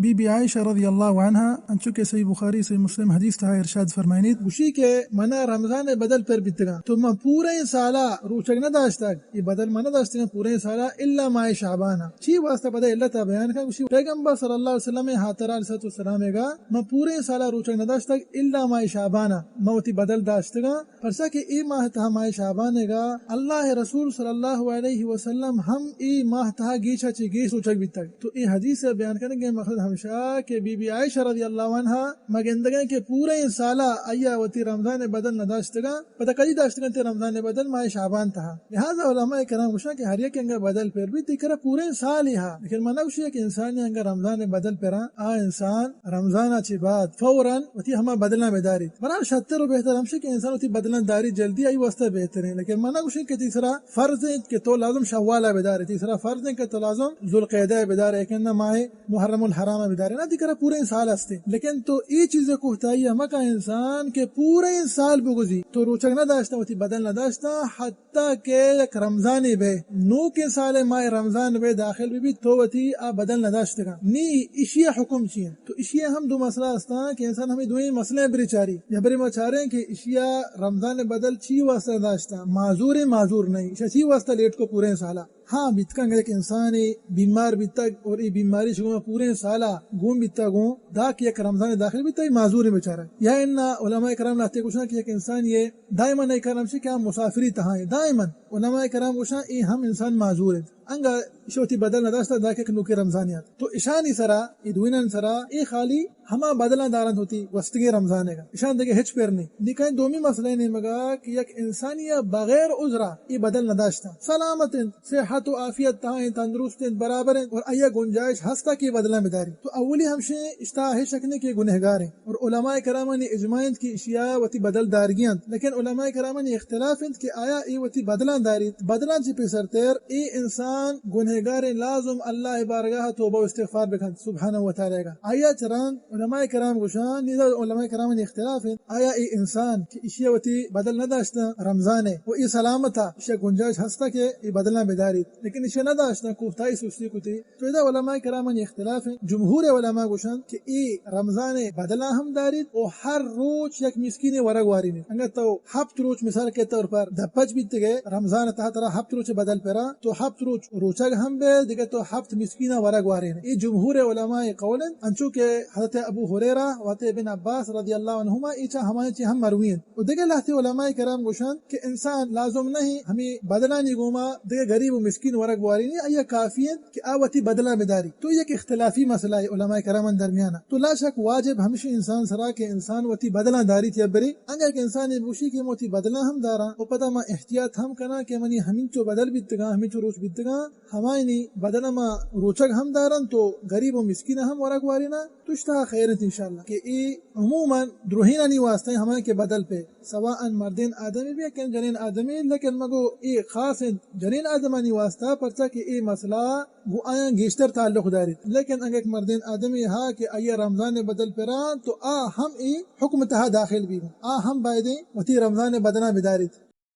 Be be عائشہ رضی اللہ عنہا، انچو کہ صحیح بخاری، صحیح مسلم حدیث تہا ارشاد فرمائنیت، گوشی کہ منا رمضان بدل پر بیتگاں، تو من پوریں سالا روچگ نہ داشتگ، اے بدل من نہ داشتگاں پوریں سالا الا ماہ شعبان۔ چی واسطہ؟ پدا علت بیان کن، گوشی پیغمبر صلی اللہ علیہ وسلم ہاترا علیہ الصلوۃ والسلام گا من پوریں سالا روچگ نہ داشتگ الا ماہ شعبان، من وتی بدل داشتگاں۔ پرچا کہ اے ماہ تہا، ماہ شعبان گا، اللہ رسول صلی اللہ علیہ وسلم ہم اے ماہ تہا گیشا چہ گیش روچگ بیتگ۔ تو اے حدیث بیان کنگ ءِ مقصد ہمشا کہ بی بی عائشہ رضی اللہ عنہا ما گندگیں کہ پوریں سالا آیا وتی رمضان بدل نہ داشتگاں، پدا کدی داشتگاں تے رمضان بدل؟ ماہ شعبان تہا۔ لہذا علماء کرام گوشاں کہ ہر یک انگا بدل پر بیت، تئی کرا پوریں سال ہا، لیکن من نہ گوشی کہ انسانی انگا رمضان بدل پراں، آ انسان رمضان ءَ چہ بعد فوراً وتی ہما بدلاں بداریت۔ برحال شتر و بہتر ہمشی کہ انسان وتی بدلاں داری جلدی، آئی واسطہ بہتریں۔ لیکن من نہ گوشیں کہ تئی سرا فرض انت کہ تو لازم شوال ءَ بدارے، تئی سرا فرض انت کہ تو لازم ذوالقعدہ ءَ بدارے، کہ نہ ماہ محرم الحرام ءَ بدارے، نہ، تئی کرا پوریں سال ہستے۔ لیکن تو اے چیز ءِ کوتاہی ءَ مکن انسان کہ پوریں سال بگوزی تو روچگ نہ داشتاں، وتی بدل نہ داشتاں، حتی تاکہ یک رمضانے بئے، نوکیں سالے ماہ رمضان بئے داخل بہ بیت، تو وتی آ بدل نہ داشتگاں۔ نی ایشی ءِ حکم چی انت؟ تو ایشی ءَ ہم دو مسئلہ ہستاں کہ انسان ہمے دوئیں مسئلہ ءَ برے چاری۔ یا برے ما چاریں کہ ایشی ءَ رمضان بدل چی واسطہ داشتاں؟ معذوریں، معذور نہیں، ایشی ءَ چی واسطہ لیٹ کو پوریں سالا؟ ہاں، بیت کنت یک انسانے بیمار بیتگ اور اے بیماری شگما پوریں سالا گون بیتگ، گون داں کہ یک رمضان داخل بیتگ، معذوریں بیچارہ۔ یا انا علماء کرام لہتے گوشاں کہ یک انسانے دائماً اے کار ہمشی کہ آ مسافری تہا ایں۔ دائماً علماء کرام گوشاں اے ہم انسان معذور انت۔ انگا ایشی وتی بدل نہ داشتہ داں کہ یک نوکیں رمضانے آت۔ تو اشانی سرا، اے دوئینانی سرا، اے خالی ہما بدلاں دارنت وتی گوستگیں رمضانے گا۔ اشاں دگہ ہچ پر نی۔ نی کئے دومی مسئلہ نیمگا کہ یک انسانے بغیر عذرا اے بدل نہ داشتہ۔ سلامت انت۔ صحت و عافیت تہا انت، تندرست انت، برابر انت اور آئی گنجائش ہستا کہ بدلاں بداری۔ تو اولی ہمشی اشی تہا ہچ شک نی کہ گنہگار انت۔ اور علماء کرامانی اجماع انت کہ اشیا وتی بدل دارگی انت۔ لیکن علماء کرامانی اختلاف انت کہ آیا اے وتی بدلاں داریت؟ بدلاں چہ پیسرتر اے انسان گنہگار انت، لازم اللہ بارگاہ توبہ و استغفار بکنت سبحانہ و تعالی گا۔ آیا چرند علماء کرام گوشاں، نی دا علماء کرامانی اختلاف انت، آیا اے انسان کہ اشیا وتی بدل نہ داشتہ رمضانے و اے سلامتا، اشیا گنجائش ہستا کہ اے بدلاں بداریت، لیکن اشیا نہ داشتہ، کوتاہی سستی کتی، تو ادا علماء کرامانی اختلاف انت۔ جمہور علماء گوشنت کہ اے رمضان بدلاں ہم داریت و ہر روچ یک مسکین ورگ وارینیت۔ انگا تو ہپت روچ، مثال کے طور پر، دپچ بیتگے، رمضان تہا ترا ہپت روچ بدل پرا، تو ہپت روچ روچگ ہم بے، دگہ تو ہپت مسکین ورگ وارین۔ اے جمہور علماء قول انت، انچو کہ حضرت ابو ہریرہ و حضرت ابن عباس رضی اللہ عنہما اے چا ہمائیں چی ہم مروی انت۔ و دگہ لہتے علماء کرام گوشنت کہ انسان لازم نہیں ہمے بدلانی گوما دگہ غریب و مسکین ورگ وارینی، آیا کافی انت کہ آ وتی بدلاں بداری۔ تو یک اختلافی مسئلہ ہے علماء کرامانی درمیانا۔ تو لا شک واجب ہمشی انسان سرا کہ انسان وتی بدلاں داریت یا برے۔ انگا کہ انسانے بگوشی کہ من وتی بدلاں ہم داراں و پدا من احتیاط ہم کناں کہ منی ہمینچو بدل بیتگاں، ہمینچو روچ بیتگاں، ہمائنی بدلاں من روچگ ہم داراں تو غریب و مسکین ہم ورگ واریناں، تو اشی تہا خیر انت انشاءاللہ۔ کہ اے عموماً دروہینانی واسطہ ہمائیں کہ بدل پہ سواء مردین آدمی بی کہ جنین آدمی، لیکن مگو اے خاص انت جنین آدمانی واسطہ، پرچا کہ اے مسئلہ گو آیاں گیشتر تعلق داریت۔ لیکن اگہ یک مردین آدمی ہا کہ آئی رمضان بدل پران، تو آ ہم اے حکم تہا داخل بی، آ ہم بایدیں وتی رمضان بدلاں بداریت۔